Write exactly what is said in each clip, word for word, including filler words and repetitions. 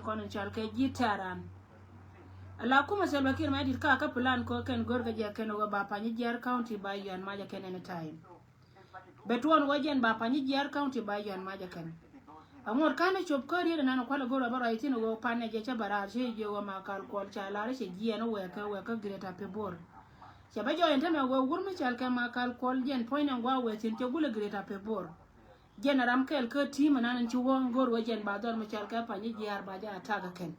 kɔn in cal kɛ ji̱ tɛran. Ala kumɛ Salva Kiir mɛ dit ka kä plan kɔ kɛn gör kɛ jɛ kɛn wä ba Panyijiar County ba yuan macɛ kɛn anytime. Bɛ tuɔn wä jɛn ba Panyijiar County ba yuan macɛ kɛn. Aŋot kanɛ cop kä riet nan kual gör wä bä rɔy thin wä panɛ jɛ cɛ bɛ raar cɛ jiɛ wä Makal Kuɔl ca lar cɛ jiɛn wɛ kɛ wɛ kä Greater Pibor. Cɛ bä jɔɔc ɛn tämɛ wä wur mi cal kɛ Makal Kuɔl jɛn puɔ̱ny nɛ gua̱a̱ wɛ thin cɛ gulɛ Greater Pibor. Jɛn ram kɛl kä ti̱i̱m anan in ci wä go̱r wä jɛn ba dhɔr mi cal kɛ Panyijiar ba jɛ attack kɛn.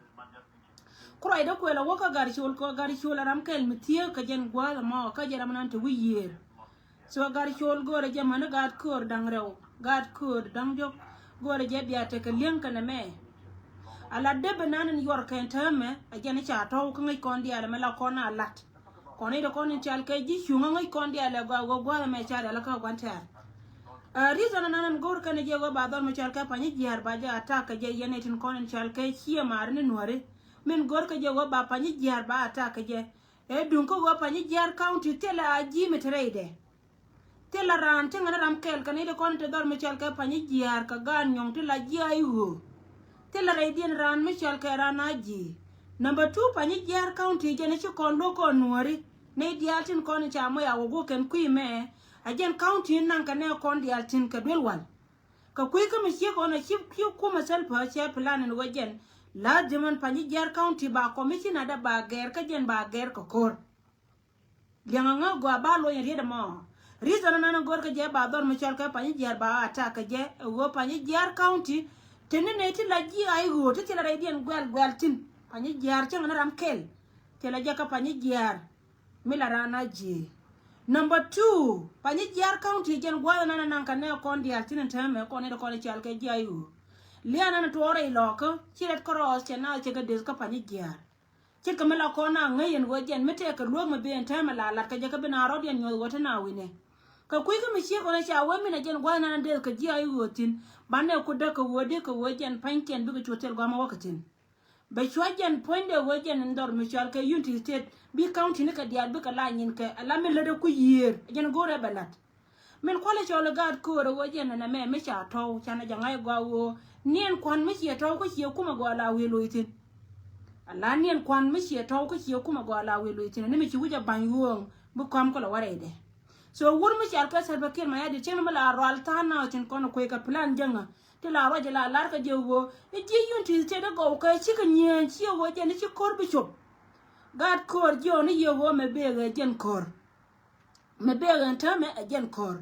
Ku ruacdä kuɛl a wä kä Garcol kɔ Garcol a ram kɛl mi thiee kä jɛn gua̱a̱th ɛmɔ kä jɛn ram anan te wi̱i̱ yiëër. So Garcol go̱rɛ jɛ mäni gaat köör da̱ŋ rɛw gaat köör da̱ŋ diɔ̱k. Go̱rɛ jɛ bia tekɛ li̱eŋ kɛnɛ mɛ. A la dep inan in yuɔr kɛn täämɛ a jɛn i̱ ca tɔ̱w kä ŋäc kɔn diaal ɛmɛ la kɔn a lat. Kɔn i̱ ti kɔn in cal kɛ ji̱ cuŋä ŋäc kɔn diaal ɛ gɔaa wä gua̱a̱th ɛmɛ ca rial kä gua̱n tɛ̈r. Ɛ reason anan in go̱r kɛn jɛ wä ba dhɔr mi cal kɛ Panyijiar ba jɛ attack kɛ jɛ yɛn i̱ tin kɔn in cal kɛ cië maari ni nuäri. Min go̱r kɛ jɛ wä ba Panyijiar ba attack kɛ jɛ. Ɛ duŋ kä wä Panyijiar County thilɛ a ji̱ mi ti rɛydɛ. Thilɛ raan ti ŋäni ram kɛl kɛ ni ti kɔn in ti dhɔr mi cal kɛ Panyijiar kɛ gaan nyɔŋ ti la ji̱ a i̱ ɣöö. Thilɛ rɛydiɛn raan mi cɔal kɛ raan a ji̱. Number two, Panyijiar County jɛn ci kɔn luɔk kɔn nuɔ̱ri. Nɛy diaal tin kɔn ca moc a wä guɔ kɛn kui̱ mɛ. A jɛn county naŋ kɛ nɛ kɔn diaal tin kɛ duel wal. Kɛ kui̱ kä mi ciek ɣɔn a ci, ci kumɛ Salva cɛ plan in wä jɛn. La dhimän Panyijiar County ba commissioner dɛ ba gɛr kä jɛn ba gɛr kɛ ko̱r. Liɛŋ aŋä gɔaa ba luɔny riet ɛmɔ. Reason anan go̱r kɛ jɛ ba dhɔr mi cɔl kɛ Panyijiar ba attack kɛ jɛ ɛ ɣöö Panyijiar County. Teni nɛy ti la ji̱ a i̱ ɣöö ti thilɛ rɛydiɛn guɛl guɛl thi̱n. Panyijiar cäŋ ni ram kɛl. Thilɛ jɛ kä Panyijiar. Mi la raan a ji̱. Number two, Panyijiar County jɛn gua̱th anan anaŋ kɛ nɛ kɔn diaal thi̱n in täämɛ kɔn ni ti kɔn i̱ cɔl kɛ ji̱ a i̱ ɣöö. Lian anan tuɔɔrɛ i̱ lɔkä ci rɛt kärɔɔth cɛ naath cɛ kɛ deth kä Panyijiar. Ce̱tkɛ mi la kɔn a ŋäc yɛn ɣöö jɛn mi tɛɛkɛ luäk mi ben täämɛ la lat kɛ jɛ kä bi na rɔ̱diɛn nyuɔth ɣöö te na wi̱nɛ. Kɛ kui̱ kä mi ciek ɣöö na ca wee min a jɛn gua̱th nan a deth kɛ ji̱ a i̱ ɣöö thi̱n. Banɛ ku däk kɛ ɣöö dee kɛ ɣöö jɛn pa̱nykiɛn bikɛ cu thil gua̱a̱m a wäkä thi̱n. Bɛ cua jɛn puɔ̱nydɛ ɣöö jɛn in dhɔr mi cɔal kɛ Unity State bi county ni kɛ diaal bikɛ la nyin kɛ ala mi lätdɛ ku yiëër jɛn go̱o̱rɛ bɛ la̱t. Min kualɛ cɔl i̱ gaat köörä ɣöö jɛn ɛn ɛmɛ mi ca tɔ̱w canɛ jɛ ŋa̱c gɔaa ɣöö niɛn kua̱n mi ciɛ tɔ̱w kä ciɛ kumɛ gɔaa la wi̱i̱ loc thi̱n. Ala niɛn kua̱n mi ciɛ tɔ̱w kä ciɛ kumɛ gɔaa la wi̱i̱ loc thi̱n ɛn mi ci wi̱c ɛ ba̱ny ɣööŋ bi kɔ̱m kɛ lɔ wä rɛydɛ. So wur mi cal kɛ Salva Kiir Mayardit cieŋ mi la rual tha̱a̱ŋ na ɔ tin kɔn kuec kɛ plan jäŋä ti la ruac la lar kɛ jɛ ɣöö i̱ ji̱ Unity State i̱ gɔw kɛ cikɛ nyieen ciɛ ɣöö jɛn i̱ ci ko̱r bi cop. Gaat köör jiɔn i̱ yɛ ɣöö mɛ bëë ɣɛ jɛn ko̱r. Mɛ bëë ɣɛn täämɛ ɛ jɛn ko̱r.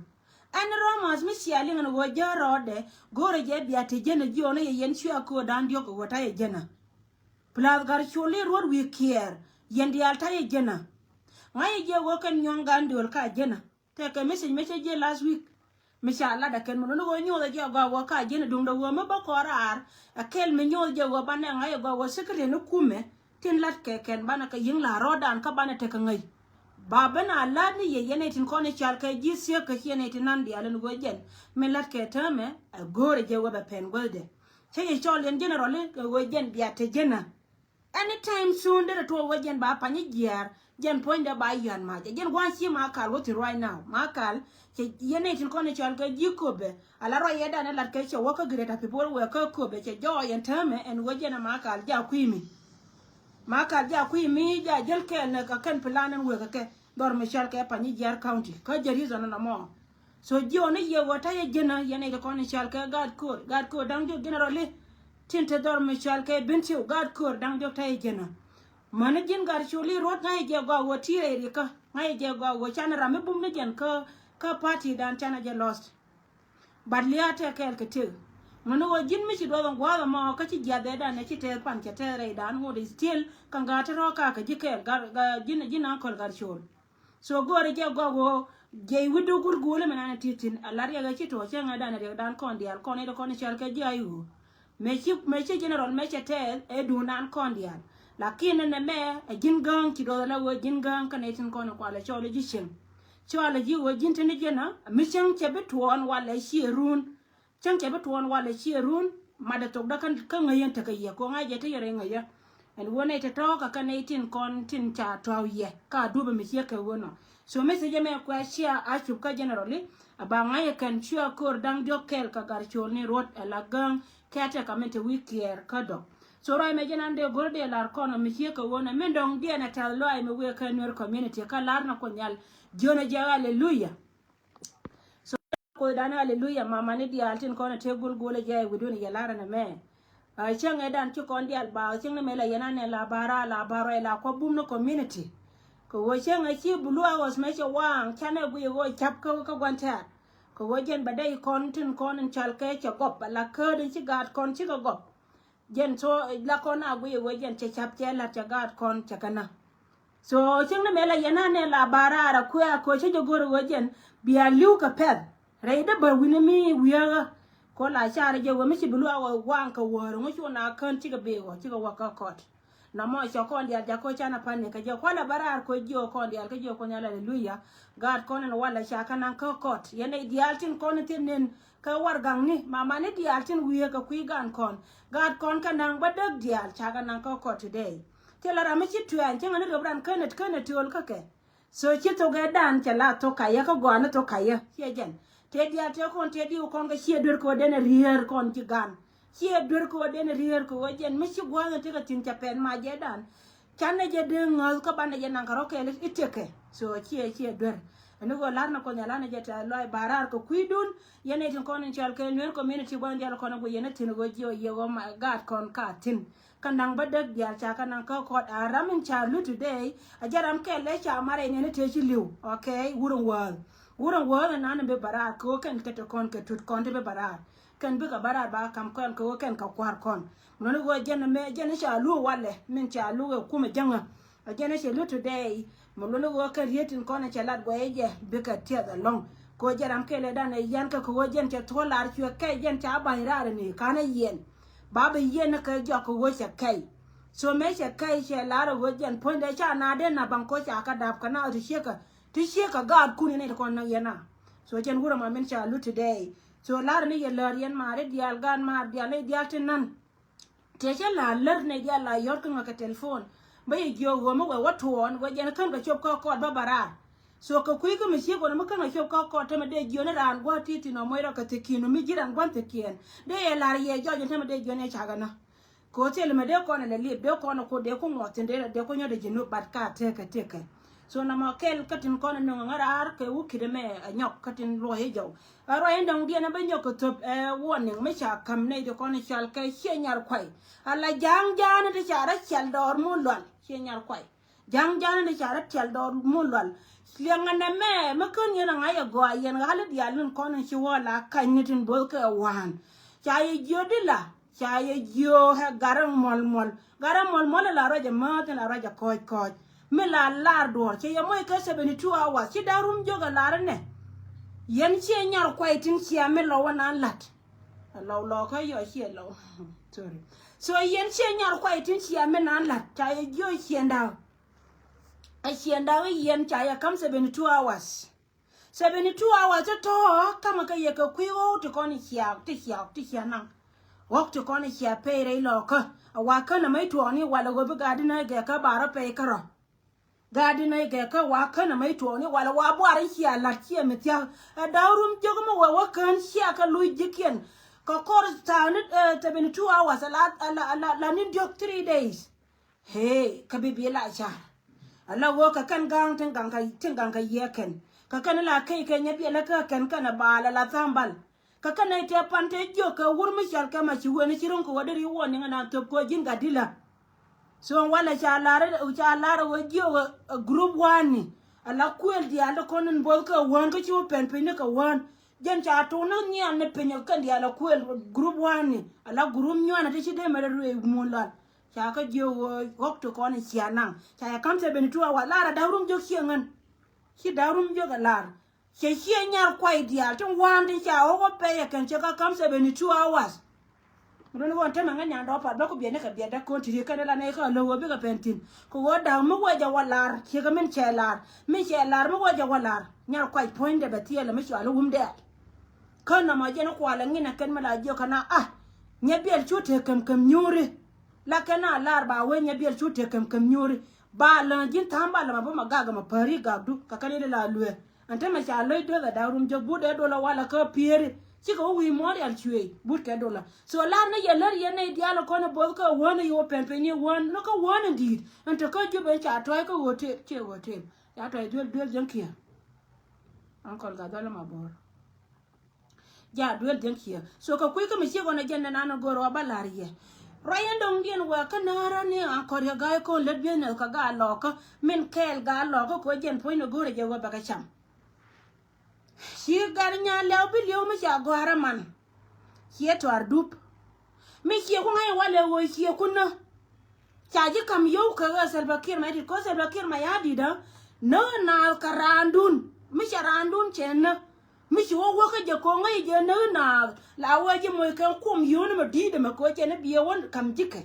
Ɛn rɔmas mi cia liŋ ɛn ɣöö jääk rɔɔdɛ go̱o̱rɛ jɛ bia te jɛn ɛ jiɔn i̱ yɛ yɛn cua köör da̱a̱n diɔ̱k ɛ ɣöö ta̱yɛ jɛn ɛ. Plus Garcol i̱ ruɔ̱t wi̱i̱ kiɛɛr yɛn diaal ta̱yɛ jɛn ɛ. Ŋa̱cɛ jɛ ɣöö kɛn nyuɔ̱ŋ gan diöl ka jɛn ɛ. Tɛkɛ message mi cä jiɛ last week. Mi ca lat ɛ kɛn mi luni ɣöö nyoth ɛ jɛ gɔaa ɣöö ka jiɛn ɛ duŋdɛ ɣöö mi bä kɔn raar. Ɛ kɛl mi nyoth jɛ ɣöö banɛ ŋa̱c ɛ gɔaa ɣöö secretary ni kumɛ tin lat kɛ kɛn banɛ kɛ yi̱ŋ la rɔɔdan kä banɛ tekɛ ŋäc. Ba ben a la̱t ni yɛ yɛn ɛ tin kɔn i̱ cal kɛ ji̱ thiek kɛ ci yɛn ɛ tin nan diaal ɛn ɣöö jɛn mi lat kɛ täämɛ ɛ go̱o̱rɛ jɛ ɣöö bɛ pɛn guäthdɛ. Cä yɛ cɔl yɛn general i̱ kɛ ɣöö jɛn bia te jɛn ɛ. Anytime soon derɛ tuɔɔk wä jɛn ba Panyijiar jɛn puɔ̱nydɛ ba yian mac. Jɛn gua̱a̱n ci Makal wä thi̱n right now. Makal cɛ yɛn nɛy tin kɔn i̱ cɔal kɛ ji̱ Köpɛ. Ala ruac yɛ dan i̱ lat kɛ cɛ wä kä Greater Pibor wɛ kä Köpɛ cɛ jɔɔc ɛn täämɛ ɛn wä jɛn ɛ Makal ja kui̱ mi. Makal ja kui̱ mi ja jäl kɛɛl nɛ kɛ kɛn plan ɛn wek kɛ kɛ dhɔr mi cɔal kɛ Panyijiar County. Kä jɛ reason ɛn ɛmɔ. So jiɔn ni yɛ wä ta̱yɛ jɛnä yɛn nɛy ti kɔn i̱ cɔal kɛ gaat köör, gaat köör da̱ŋ diɔ̱k general i̱ tin te dhɔr mi cɔal kɛ Bentiu, gaat köör da̱ŋ diɔ̱k ta̱yɛ jɛnä. Mäni ji̱n Garcol i̱ ruɔ̱t ŋa̱cɛ jɛ gɔaa wä ti̱i̱ rɛy rikä, ŋa̱cɛ jɛ gɔaa wä canɛ ram mi bum ni jɛn kä, kä party dan canɛ jɛ lost. But lia̱a̱ tɛk kɛɛl kɛ tëk. Mäni wä ji̱n mi ci duɔth ɛn gua̱a̱th ɛmɔ kä ci jiath ɛ dan ɛ ci tɛth pan cɛ tɛth rɛy dan ŋot is still ka̱n gaat te rɔ̱ kakä ji̱ kɛɛl gar, gar, ji̱n, ji̱n aŋköl Garcol. So go̱o̱rɛ jɛ gɔk ɣöö jɛy wi̱cdu gul guulä mi nan ɛ ti thi̱n a la riɛk ɛ ci tuɔɔk cäŋ ɛ dan ɛ riɛk dan kɔn diaal kɔn i̱ dee kɔn i̱ cɔal kɛ ji̱ a i̱ ɣöö. Mëë ci, mëë ci general mëë cɛ tɛɛth ɛ duundan kɔn diaal. Lakin ɛn ɛmɛ ɛ ji̱n gääŋ ci duɔth ɛ la ɣöö ji̱n gääŋ kä nɛy tin kɔn i̱ kualɛ cɔl i̱ ji̱ cieŋ. Cɔalɛ ji̱ ɣöö ji̱n tin i̱ ji̱n ɛ mi cieŋ cɛ bi tuɔɔn walɛ ciɛ run. Cäŋ cɛ bi tuɔɔn walɛ ciɛ run, matdɛ thokdä kä, kä ŋäc yɛn tekɛ yɛ, kɛ ɣöö ŋa̱c jɛ te yɛ rɛy ŋäc yɛ. Ɛn ɣöö nɛy te tɔ̱ɔ̱kä kä nɛy tin kɔn tin ca tɔ̱ɔ̱k yɛ, ka duɔ̱pɛ mi ciek kɛ ɣöö nɔ. So message ɛmɛ kuɛ cia a cup kä general i̱, a ba ŋa̱c ɛ kɛn cua ko̱r da̱ŋ diɔ̱k kɛɛl kɛ Garcol ni ruɔ̱t ɛ la gääŋ, kɛ tɛk kɛ min te wi̱i̱ kiɛɛr kä dɔ̱k. So ruac mɛ jɛn an dee go̱r dee lar kɔn mi ciek kɛ ɣöö nɛ min dɔ̱ŋ diɛn ɛ tɛth lɔaac mi wëë kɛ Nuer community kä lar ni Kuoth Nhial. Jiön ɛ jɛ, aleluya. So Kuothdan, aleluya, mamani diaal tin kɔn ɛ tëë gul gul ɛ jɛ ɛ wi̱dun ɛ yɛ lar ɛn ɛmɛ. Cäŋ ɛ dan ci kɔn diaal baath cäŋ ni mɛ la yɛn anɛ la bara la bara la kua bum ni community. Kɛ ɣöö cäŋ ɛ ci bulu a ɣɔs mɛ cɛ waaŋ canɛ guiy ɣöö cap kä kä gua̱n tɛ̈r. Kɛ ɣöö jɛn bɛ dɛy kɔn tin kɔn in cal kɛ cɛ gɔp ala kööd in ci gaat kɔn cikɛ gɔp. Jɛn so la kɔn a guiy ɣöö jɛn cɛ cap cɛ la̱t cɛ gaat kɔn cɛ kɛ na. So cäŋ ni mɛ la yɛn anɛ la ba raar a kuɛ a köö cä jɛ go̱r ɣöö jɛn bia li̱w kɛ pɛth. Rɛy dee bä wi̱ni mi wi̱eekä. Ko la carɛ jɛ ɣöö mi ci bi luaak ɣöö waŋ kɛ wäär ŋu cu na kän cikɛ bi ɣɔɔ cikɛ wä kä kɔt. Nɔmɔ cɛ kɔn diaal jakä canɛ pa̱n ni kɛ jɛ kualɛ bä raar kɛ jiök kɔn diaal kä jiök kɔn diaal, aleluya. Gaat kɔn in walɛ ca kä naŋ kä kɔt yɛn nɛy diaal tin kɔn in thi̱n nin kä warɛgakni, mamani diaal tin wiee kɛ kui̱ gan kɔn. Gaat kɔn kɛ naŋ bä däk diaal ca kɛ naŋ kä kɔt today. Thilɛ ram mi ci tuɛɛny cäŋ ani röp ran känɛ känɛ tiöl kä kɛ. So ci thok ɛ dan cɛ la thok kayä kä gɔaa ni thok kayä ciɛ jɛn. Tëë diaal tëë kɔn tëë diw kɔn kɛ ciɛ duer kɛ wä den ɛ rier kɔn ci gan. Ciɛ duer kɛ wä den ɛ rier kɛ wä jɛn mi ci gua̱a̱th in tekɛ thi̱n cɛ pɛn ma jɛ dan. Canɛ jɛ dee ŋäth kä banɛ jɛ naŋ kɛ rɔ kɛɛl i̱ tekɛ. So ciɛ ciɛ duer. Ɛn i̱ ɣöö la̱r ni kɔn yalanɛ jɛ tɛ̈th lɔaac ba raar kɛ kui̱dun. Yɛn ɛ tin kɔn in cɔal kɛ Nuer community gua̱n diaal kɔn i̱ guiy yɛn i̱ thi̱n ɣöö jiɛ ɣöö yɛ ɣöö ma gaat kɔn ka thi̱n. Kä naŋ bä däk diaal ca kä naŋ kä kɔt a ram in ca lut today. A jɛ ram kɛl lɛ ca marɛ in ɛn i̱ tëë ci li̱w. Okay, wurɛ wäth. Wurɛ wäth ɛn nan in bi bä raar kɛ ɣöö kɛn kɛ te kɔn kɛ tut kɔn ti bi bä raar. Kɛn bikɛ bä raar ba kam kɔn kɛ ɣöö kɛn kɛ kua̱r kɔn. Mi luɔ̱ni ɣöö jɛn ɛmɛ jɛn ca luɔ̱k walɛ min ca luɔ̱k ɛ kumɛ jäŋä. A jɛn ɛ cɛ luɔ̱k today. Mi luɔ̱ni ɣöö kɛn riet tin kɔn ɛ cɛ lat guɛy jɛ bikɛ tiɛth ɛlɔ̱ŋ. Kɛ ɣöö jɛn ram kɛl ɛ dan ɛ yɛn kɛ kɛ ɣöö jɛn cɛ thuɔ̱k lar cuɛ kɛc jɛn ca ba̱ny raar ni ka̱n ɛ yɛn. Ba bi yɛn ni kɛ jɔk kɛ ɣöö cɛ kɛc. So mëë cɛ kɛc cɛ lar ɛ ɣöö jɛn puɔ̱nydɛ ca na dee na baŋ kɔ ca kɛ dap kɛ na ɣöö ti ciekɛ ti ciekɛ gaatkun in ɛ ti kɔn näk yɛn a. So jɛn wurɛ ma min ca luɔ̱k today. So lar ni yɛ lär yɛn maari diaal gaan maar diaal ni diaal ti nan. Tëë cä la lär nɛy diaal la yɔ̱r kä ŋäk kɛ telephone. Bä yɛ jiök ɣöö mi wɛ wä tuɔɔn wɛ jɛn kän kɛ cop kä kɔɔt bä bä raar. So kɛ kui̱ kä mi ciek wä ni mi kän kɛ cop kä kɔɔt tämɛ dee jiön ni raan gua̱a̱th ti̱ti̱ nɔ moc rɔ kɛ thi̱ki̱n nɔ mi ji̱ raan gua̱n thi̱ki̱n. Dee yɛ la̱r yɛ jɔc in tämɛ dee jiön ni cakɛ nä. Kɛ ɣöö thil mɛ dee kɔn ɛ lɛ liep dee kɔn ɛ ku dee ku ŋuɔth thi̱n dee dee ku nyɔt ɛ ji̱ nup bat ka tekɛ tekɛ. So nɔmɔ kɛl kä tin kɔn ɛ nöŋ ɛ ŋäraar kɛ wä ki̱t ɛmɛ ɛ nyɔk kä tin luɔc ɛ jɔw. Ɛ ruac in dɔ̱ŋ diɛn ɛ bä nyɔk kɛ thöp ɛ warning mi ca ka̱m nɛy ti kɔn i̱ cɔal kɛ ciɛ nyar kuay. Ala ja̱a̱ŋ ja̱a̱n in ti ca rɔ cɛl dɔɔr mun lual ciɛ nyar kuay. Ja̱a̱ŋ ja̱a̱n in ti ca rɔ cɛl dɔɔr mun lual. Liɛŋɛ nɛmɛ mi kän yɛn a ŋa̱c ɛ gɔaa yɛn ɣali diaal in kɔn in ci wä la ka̱ny ni tin bo̱th kɛ wa̱a̱n. Ca yɛ jiö di la ca yɛ jiö ɛ gat in muɔl muɔl. Gat in muɔl muɔl in la ruac ɛ määth in la ruac ɛ kɔ̱ɔ̱c kɔ̱ɔ̱c. Mi la lar duɔ̱ɔ̱r cɛ yɛ moc kä seventy two hours ci da̱ŋ rum jiök ɛ lar inɛ. Yɛn ciɛ nyar kuay tin cia mi lɔw inan la̱t. Lɔw lɔw kä yɔ ciɛ lɔw. Sorry. So yɛn ciɛ nyar kuay tin cia mi nan la̱t ca yɛ jiö ciɛn da̱ŋ. A ciɛn da̱ŋ i̱ yɛn ca yɛ ka̱m seventy two hours. Seventy two hours ti tɔ̱ ka̱mä kä yɛ kɛ kui̱ ɣɔw ti kɔn i̱ cia ti cia ti cia naŋ. Ɣɔk ti kɔn i̱ cia pɛy rɛy lɔkä a wa känä mä i̱ tuɔɔkni walɛ ɣöö bi gat di nä i̱ gɛ kä barä pɛy kärɔ̱. Gat di nä i̱ gɛ kä wa känä mä i̱ tuɔɔkni walɛ wa buar i̱ cia la̱t ciɛ mi thia̱k. Ɛ da̱w rum jiök mi wɛ wä kään cia kä luc ji̱kiɛn. Kɛ kɔr tha̱a̱ŋ ni seventy two hours a la a la a la ni diɔ̱k three days. Hee kä bi bi la car. A la ɣöö kɛ kɛn ga̱a̱ŋ tin ga̱ŋ kɛ tin ga̱ŋ kɛ yiëë kɛn kɛ kɛn la keny kɛ nyɛ biɛlä kä kɛn kɛn a bal a la tha̱a̱ŋ bal. Kɛ kɛn nɛy tëë pan tëë jiök kɛ wur mi cɔal kɛ ma ci wen ci ro̱ŋ kɛ ɣöö deri wä niŋ ɛn an thöp kɛ ɣöö ji̱n gat di la. So walɛ ca lar ca lar ɣöö jiök ɛ group one ni a la kuël diaal ti kɔn in bo̱th kɛ wään kä ci wä pɛn piny ni kɛ wään. Jɛn ca tok ni nhial ni piny kɛn diaal a kuël group one ni a la group nyuan a ti ci dee mɛ rɛ ruëë mun lɔal. Ca kä jiök ɣöö ɣɔk ti kɔn i̱ cia naŋ ca yɛ ka̱m seventy two hours lar a da̱k rum jiök ciɛ ŋän. Ci da̱k rum jiök ɛ lar. Cɛ ciɛ nyar kuay diaal tin waan tin ca ɣɔk ɣɔk pɛyɛ kɛn cɛ kä ka̱m seventy two hours. Rin ɣɔn temɛ ŋä nyan dɔɔk pat bä ku biɛt ni kɛ biɛt däk ko̱n ti̱ti̱ kɛn ila nɛy kä lo̱k ɣöö bikɛ pɛn thi̱n. Kɛ ɣöö da̱k mi wä jɛ wä lar ciekɛ min cɛ lar min cɛ lar mi wä jɛ wä lar nyar kuay puɔ̱nydɛ bɛ thiɛɛl ɛ mi cɔal i̱ wumdɛɛl. Kä nɔmɔ jɛn i̱ kualɛ ŋinɛ kɛn mi la jiök kɛn a a nyɛ biɛl cu tëë käm käm nyuuri. La kɛn a lar ba wee nyɛ biɛl cu tëë käm käm nyuuri ba läŋ ji̱n tha̱a̱ŋ ba lämɛ bä ma gak ɛmɛ päri gakdu kɛ kɛn i̱ di la lueer. Ɛn te mɛ ca lo̱c dueth ɛ da̱k rum jek but dee dolä walɛ kä piëëri. Cikɛ wä wi̱i̱ muɔ̱ɔ̱n rial cuëëc but kɛ dola. So lar ni yɛ lär yɛn nɛy diaal kɔn ɛ both kä wäni yɛ wä pɛn piny ni wän ni kä wäni di̱i̱t. Ɛn te kä Jubɛ ca tɔ̱ɔ̱c kä hotel, ciɛ hotel. Ca tɔ̱ɔ̱c duel, duel jiäŋ kiɛ. Uncle Gathdhɔl ma bo̱o̱r. Ja duel jiäŋ kiɛ. So kɛ kui̱ kä mi ciek ɣɔn ɛ jɛn ni nan go̱o̱r ɣɔɔ ba la̱r yɛ. Ruac ɛn do̱ŋdiɛn wɛ kä näärä ni Uncle Riek Gai kɔn lät business kɛ gaa lɔɔkä. Min kɛɛl gaa lɔɔkä kɛ ɣöö jɛn puɔ̱ny ni go̱o̱r ɛ jɛ ɣöö bɛ kɛ cam. Ci gat nyan lɛw bi li̱ew mi ca gɔ̱a̱r aman. Ciɛ tuaar dup. Mi ciɛ ku ŋa̱c walɛ ɣöö ciɛ ku nä. Ca ji̱ ka̱m yio̱w kɛ ɣä Salva Kiir Mayardit, kɛ ɣä Salva Kiir Mayardit ɛ nä naath kɛ raandun. Mi cɛ raandun cɛ nä. Mi ci wä wä kä jɛ ko̱ŋä i̱ jɛ nä naath la wee ji̱ moc kɛn kuɔm yio̱w ni mɛ di̱i̱t ɛmɛ kɛ ɣöö cɛ ni biɛ wä ka̱m ji̱ kɛ.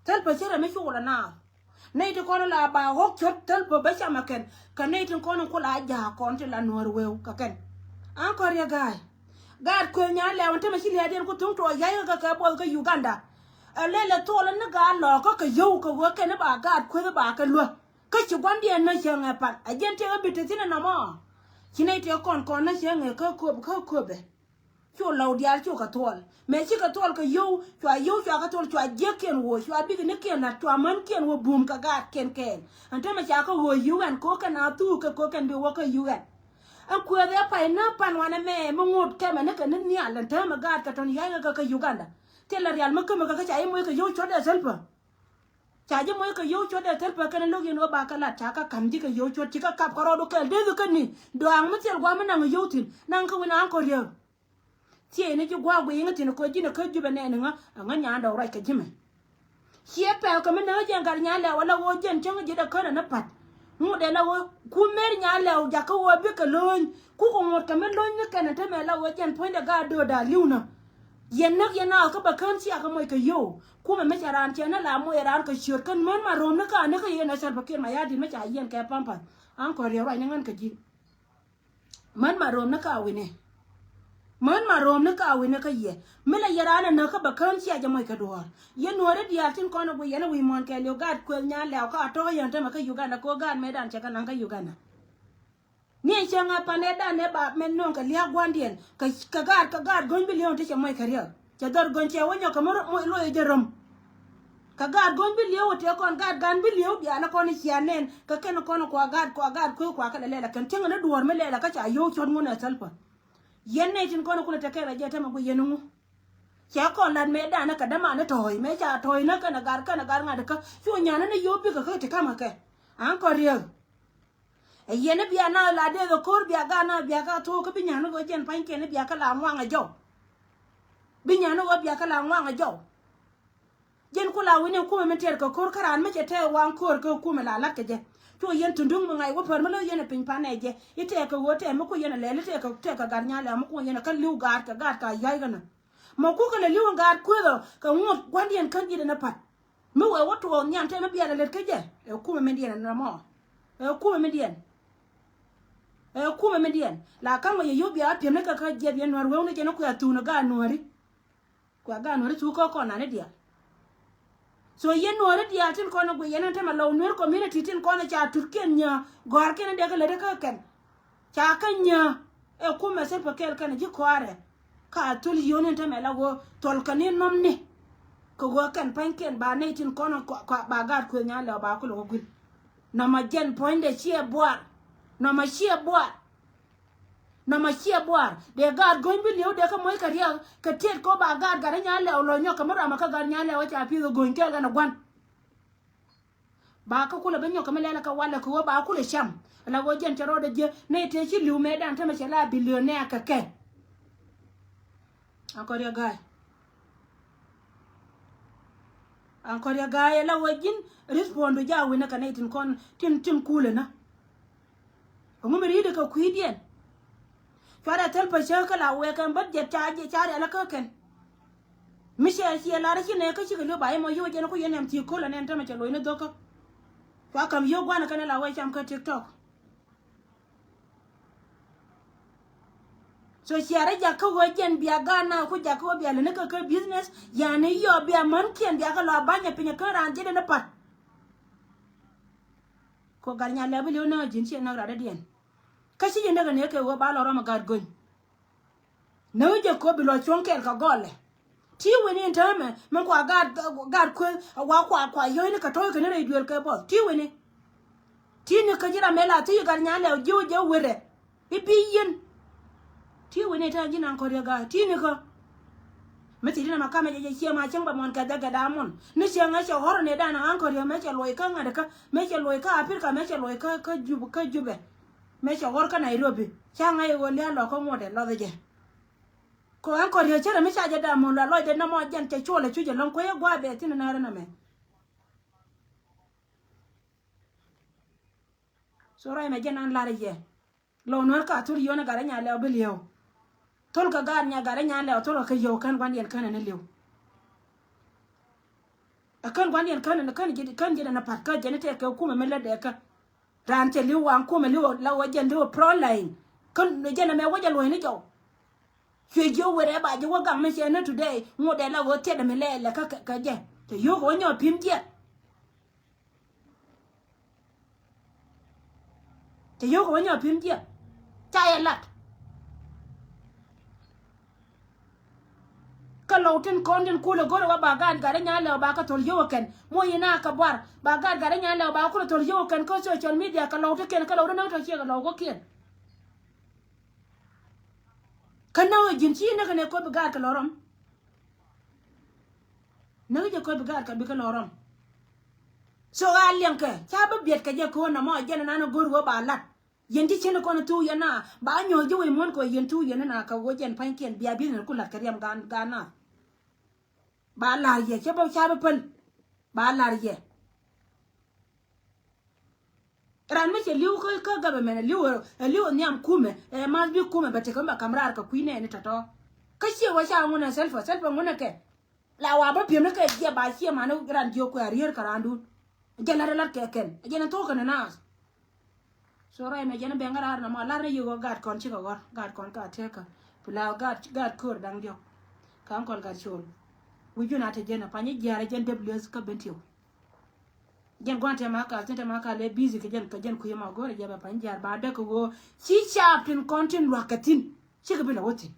Thil pä cärɛ mi cu wä la naath. Nɛy ti kɔn la ba ɣɔ̱k cot thil pä bä camɛ kɛn. Kɛ nɛy ti kɔn ku la ja̱a̱k kɔn ti la nuäär wëë kɛ kɛn. An kɔn riɛ ga̱a̱c. Gaat kuëth nyan lɛw ɛn tämɛ ci lia̱a̱diɛn ku thuŋ tuɔɔk ya̱c kä kɛ buɔth kä Uganda. Ɛ lɛl ɛ thuɔl ni gaat lɔɔkä kɛ yio̱w kɛ ɣöö kɛn ba gaat kuëth ba kɛ luäk. Kä ci gua̱ndiɛn nä cäŋ ɛ pan. Ɛ jiɛn tiɛk ɛ bi te thi̱n ɛ nɔmɔ. Ci nɛy tiɛk kɔn kɔn nä cäŋ ɛ kä köp, kä köpɛ. Cu lɔw diaal cukɛ thuɔl. Mëë cikɛ thuɔl kɛ yio̱w, cua yio̱w cua kɛ thuɔl, cua jiäkkiɛn ɣöö, cua bikinikiɛn la̱t, cua mänkiɛn ɣöö bum kɛ gaatkiɛn kɛɛl. Ɛn tämɛ ca kä ɣöö yio̱w ɛn ko̱kɛn a thuuk kɛ ko̱kɛn bi wä kä yio̱w ɛn. Ɛn kuëth ɛ pay nä pan wanɛ mɛ mi ŋot kɛmɛ ni kɛ ni nhial ɛn täämɛ gaat kɛ tɔ̱n ya̱c kɛ kɛ Uganda. Thilɛ rial mi kämɛ kɛ kä ca ji̱ moc kɛ yio̱w cuɔt ɛ thäl pä. Ca ji̱ moc kɛ yio̱w cuɔt ɛ thäl pä kɛn lo̱k in ɣöö ba kɛ lat ca kɛ ka̱m ji̱ kɛ yio̱w cuɔt ci kɛ kap kɛ rɔɔdu kɛɛl dee thi kä ni. Dɔaaŋ mi thil gua̱a̱m mi naŋ yio̱w thi̱n naŋ kä wi̱n aŋ kɔn riääk. Thiecni ji̱ gua̱a̱k guiy iŋä thi̱n kɛ ji̱n ɛ kä Jubɛ nɛɛni ŋä, ɛŋä nyaandɛ rɔc kɛ ji̱ mɛ. Ciɛ pɛl kɛ mi näk jiɛn gat nyan lɛw ala ɣöö jiɛn cäŋ ji̱ dɛ känɛ ni pa̱t. Ŋut dɛ la ɣöö ku mer nyan lɛw jakä ɣöö bikɛ lo̱ny. Kukɛ ŋut kɛ mi lo̱ny ni kɛn te mɛ la ɣöö jiɛn puɔ̱nydɛ gaat dööda li̱wnä. Yɛn näk yɛn a kä bɛ kään ciakä moc kɛ yio̱w. Kumɛ mi cɛ raan cɛ ni la moc raan kɛ ciöt kän män ma ro̱m ni ka ni kä yɛn ɛ Salva Kiir Mayardit mi ca yiɛn kɛ pampa. An kɔn riɛk ruac ni ŋän kɛ ji̱. Män ma ro̱o̱m ni ka wi̱ni. Män ma ro̱o̱m ni ka wi̱ni kä yɛ. Mi la yɛ raan ɛ näk kä bɛ kään cia jɛ moc kɛ duɔ̱ɔ̱r. Yɛ nuɔ̱ɔ̱ri diaal tin kɔn ɛ guic yɛn ɛ wi̱i̱ muɔ̱ɔ̱n kɛɛliw gaat kuëth nyan lɛw kä a tɔ̱k yɛn tämɛ kä Uganda kɛ ɣöö gaat mëëdan cɛ kɛ naŋ kä Uganda. Ni ɛn cäŋ a panɛ dan ɛ ba mɛn nööŋ kɛ lia̱a̱k gua̱ndiɛn kɛ, kɛ gaat, kɛ gaat go̱ny bi li̱eŋ ti cɛ moc kɛ riɛk. Cɛ dhɔr go̱ny cɛ wä nyɔk kɛ mi ro-, moc loc jɛ röm. Kɛ gaat go̱ny bi li̱ew tëë kɔn gaat gan bi li̱ew diaal kɔn cia nɛn kɛ kɛn kɔn kua gaat kua gaat kueek kua kɛ lɛ lɛl kɛn cieŋ ni duɔ̱ɔ̱r mi lɛl kä ca yio̱w cɔt ŋun ɛ thäl pä. Yɛn nɛy tin kɔn kulɛ te kɛl ɛ jɛ tämɛ guic yɛn ŋu. Cɛ kɔn lat mëë danɛ kɛ däman ni tɔ̱ɔ̱c mëë ca tɔ̱ɔ̱c ni kɛn ɛ gaat kɛn ɛ gaat ŋa̱t kä cu nyan ni yio̱w bikɛ kä ti ka̱mä kɛ. An kɔn riek. Ɛ yɛn ni bia na la dee kɛ ko̱r bia gaat na bia kä thok kä bi nyan ni ɣöö jɛn pa̱nykiɛn ni bia kä la ŋuaŋ ɛ jɔw. Bi nyan ni ɣöö bia kä la ŋuaŋ ɛ jɔw. Jɛn ku la wi̱ni kumɛ min tɛɛr kɛ ko̱r kä raan mi cɛ tɛɛr waŋ ko̱r kɛ kumɛ la la̱t kɛ jɛ. Cu yɛn thunduŋ mi ŋa̱c wä pär mi lo̱c yɛn ɛ piny pan ɛ jɛ. I̱ tɛɛr kɛ ɣöö tɛɛr mi ku yɛn ɛ lɛl i̱ tɛɛr kɛ, tɛɛr kɛ gat nyal ɛ mi ku yɛn ɛ kä li̱w gaat kɛ gaat ka ya̱c kɛ nä. Mɔ kukɛ lɛ li̱w ɛ gaat kuethɔ kɛ ŋuɔ̱t gua̱ndiɛn kän ji̱t ɛn ɛ pa̱t. Mi wee wä tuɔɔk nhiam tɛm mi biɛl a lät kä jɛ. Ɛ kumɛ min diɛn ɛn ɛmɔ. Ɛ kumɛ min diɛn. Ɛ kumɛ min diɛn. La ka̱m wä yɛ yio̱w bia piɛm ni kɛ kä jiɛth yɛn nuäär wew ni jɛn ni kuɛ a thuun ɛ gaat nuääri. Kuɛ a gaat nuääri thuk kä kɔn nani diaal. So yɛn nuääri diaal tin kɔn ɛ guic yɛn ɛn tɛmɛ lɔw nuääri community tin kɔn ɛ ca tutkiɛn nyä gɔ̱a̱rkiɛn in dee kä lät kä kɛn. Ca kä nyä. Ɛ kumɛ thil pɛ kɛl kɛn ji̱ kɔaarɛ. Ka thul yio̱o̱ni tɛmɛ la ɣöö thɔl kɛn in nɔmni. Kɛ ɣöö kɛn pa̱nykiɛn ba nɛy tin kɔn kua ba gaat kuëth nyan lɛw ba kulɛ wä guil. Nɔmɔ jɛn puɔ̱nydɛ ciɛ buar. Nɔmɔ ciɛ buar. Nɔmɔ ciɛ buar. Dee gaat go̱ny bi li̱ew dee kä moc kɛ riɛk kɛ tiet kɛ ɣöö ba gaat gat nyan lɛw lɔ nyɔk kɛ mi ramɔ kä gat nyan lɛw ca pi̱th go̱ny kɛɛl kɛn ɛ gua̱n. Ba kä kulɛ bi nyɔk kɛ mi lɛl kɛ walɛ kɛ ɣöö ba kulɛ cam. Ala ɣöö jɛn cɛ rɔɔdɛ jiɛ nɛy tëë ci li̱w mëëdan tämɛ cɛ la billionaire kɛ kɛ. Aŋ kɔn riɛk ga̱a̱c. Aŋ kɔn riɛk ga̱a̱c ala ɣöö ji̱n respond du ja wi̱nɛ kɛ nɛy tin kɔn tin, tin kulɛ nä. Ɛŋu mi ri̱i̱dɛ kɛ kui̱diɛn. Cuarɛ thil pä cäk kä la wɛɛk ɛn bät jɛt ca, ca rial kä kɛn. Mi ciɛ, ciɛ lar ci nɛ kä cikɛ li̱w ba imɔ yio̱w jɛn ku yɛn ɛm thiek ko̱l ɛn ɛn tämɛ cɛ lo̱c ni dho̱kä. Cua ka̱m yio̱w gua̱n kɛn la wɛɛk cam kä TikTok. So ciɛ rɛ jak kä ɣöö jɛn bia gaat na ku jak kä ɣöö bia lä ni kä kä business yani yɔ bia män kiɛn bia kä lɔ a ba̱nyɛ piny kä raan ji̱ den ni pat. Ko gat nya lɛp i̱ li̱w näk ji̱n ciɛ näk rat dädiɛn. Kä ci ji̱ näk ɛ nɛk kɛ ɣöö ba lɔ rɔm ɛ gat go̱ny. Näk jɛ kop bi lɔ cuɔ̱ŋ kɛɛl kɛ gɔlɛ. Ti wen in täämɛ min kua gaat, gaat kueth a wa kua, kua yɔ̱cni kɛ tɔ̱ɔ̱c kɛ ni rɛy duël kɛ buɔth. Ti wen in. Ti ni kä ji̱ ram ɛ la ti yi gat nyan lɛw ji̱ wä jɛ werɛ. I̱ bi yien. Ti wen in täämɛ ji̱ naŋ kɔ̱riɛ gaat. Ti ni kä. Mi thiecdä nɛmɛ kamɛ jɛ jɛ ciɛ ma cäŋ bɛ muɔ̱n kɛ dhɛ kɛ da̱a̱ muɔ̱n. Ni ciɛ ŋäc cɛ ɣɔ̱r ni da̱a̱n ɣa̱ŋ kɔ̱riɛ mëë cɛ luɔc kä ŋa̱t kä, mëë cɛ luɔc kä Aprika, mëë cɛ luɔc kä, kä Jub-, kä Jubɛ. Mëë cɛ ɣɔ̱r kä Nairobi. Ca ŋa̱c ɣöö lia̱a̱ lɔ̱k kä ŋuɔ̱tdɛ lɔth jɛ. Kɛ ɣän kɔ̱riɛ cärɛ mi ca jɛ da̱a̱ muɔ̱n la lɔcdɛ nɔmɔ jɛn cɛ cuɔl ɛ cu jɛ lɔ̱ŋ kuecä gua̱a̱ bɛ thi̱n nääri nɛmɛ. So ruac mɛ jɛn an lar yɛ. Lɔ nuɔ̱r ka thol yio̱n ɛ gat rɛ nya lɛw bi li̱ew. Thol kɛ gat nya gat rɛ nya lɛw thol kɛ kɛ yio̱w kän gua̱ndiɛn kän ni li̱w. Ɛ kän gua̱ndiɛn kän ni kän ji̱, kän ji̱ dɛ na pa̱t kä jɛn i̱ tɛk kɛ kumɛ mi lät dɛ kä. Raan cɛ li̱w waŋ kumɛ li̱w la wä jɛn li̱w front line. Kän jɛn ɛmɛ wä jɛ luɔ̱c ni jɔw. Cuɛ jiök wërɛ ba ji̱ wä gaŋ mi cɛ ni today ŋot dɛ la wä thiet ɛmɛ lɛ lɛ kä kɛ jɛ. Cɛ yio̱k wä nyɔ pi̱m jiɛk. Cɛ yio̱k wä nyɔ pi̱m jiɛk. Ca yɛ lat. Kä lɔw tin kɔn tin kulɛ go̱rɛ wä ba gaat gat rɛ nya lɛw ba kä thol yio̱k kɛn. Mo yi na kä buar ba gaat gat rɛ nya lɛw ba kulɛ thol yio̱k kɛn kä social media kä lɔw ti kɛn kä lɔw ti näk tɔ ciɛ kä lɔw kä kiɛn. Kä näk ji̱n ci näk kɛn ɛ kopi gaat kɛ lɔ rɔm. Näk jɛ kopi gaat kɛ bikɛ lɔ rɔm. So a liɛŋkɛ ca bi biɛt kɛ jɛ ko̱o̱n nɔmɔ jɛn nan a go̱r wä ba lat. Yɛn ti cin kɔn thuk yɛn na ba nyuɔ̱th ji̱ wec muɔ̱n kɛ wä yɛn thuk yɛn na kɛ wä jɛn pa̱nykiɛn bia bi̱n ku lat kɛ riɛm gan gan na. Ba lar yɛ cɛ bä ca bi päl. Ba lar yɛ. Ran mi cɛ li̱w kä, kä government ɛ li̱w, ɛ li̱w nhiam kumɛ, ɛ math bi kumɛ bɛ tekɛ mi bɛ kam raar kɛ kui̱ nɛɛni tɔ̱tɔ̱. Kä ciɛ wä ca ŋun ɛ Salva, Salva ŋun ɛ kɛ. La wa bä pi̱em ni kɛ jiɛ ba ciɛ mani ran jiɛ kuɛ a rier kɛ randun. Jɛ lat ɛ lat kɛ kɛn, jɛ ni thok kɛn ɛ naath. So ruac mɛ jɛn bɛn kä raar nɔmɔ lar ni yik ɣöö gaat kɔn cikɛ ɣɔr, gaat kɔn ka tëëkä. Pila gaat, gaat köör da̱ŋ diɔ̱k. Ka̱n kɔl gat col. Wi̱c jun a te jɛn a pany jiaar a jɛn dep lieth kä ben tiw. Jɛn gua̱n te ma kal, tin te ma kal ɛ busy kɛ jɛn, kɛ jɛn kui̱ ma go̱r a jɛ bɛ pany jiaar ba däk kɛ ɣöö ci caap tin kɔn tin lua̱k kɛ thi̱n. Cikɛ bi lɛ wä thi̱n.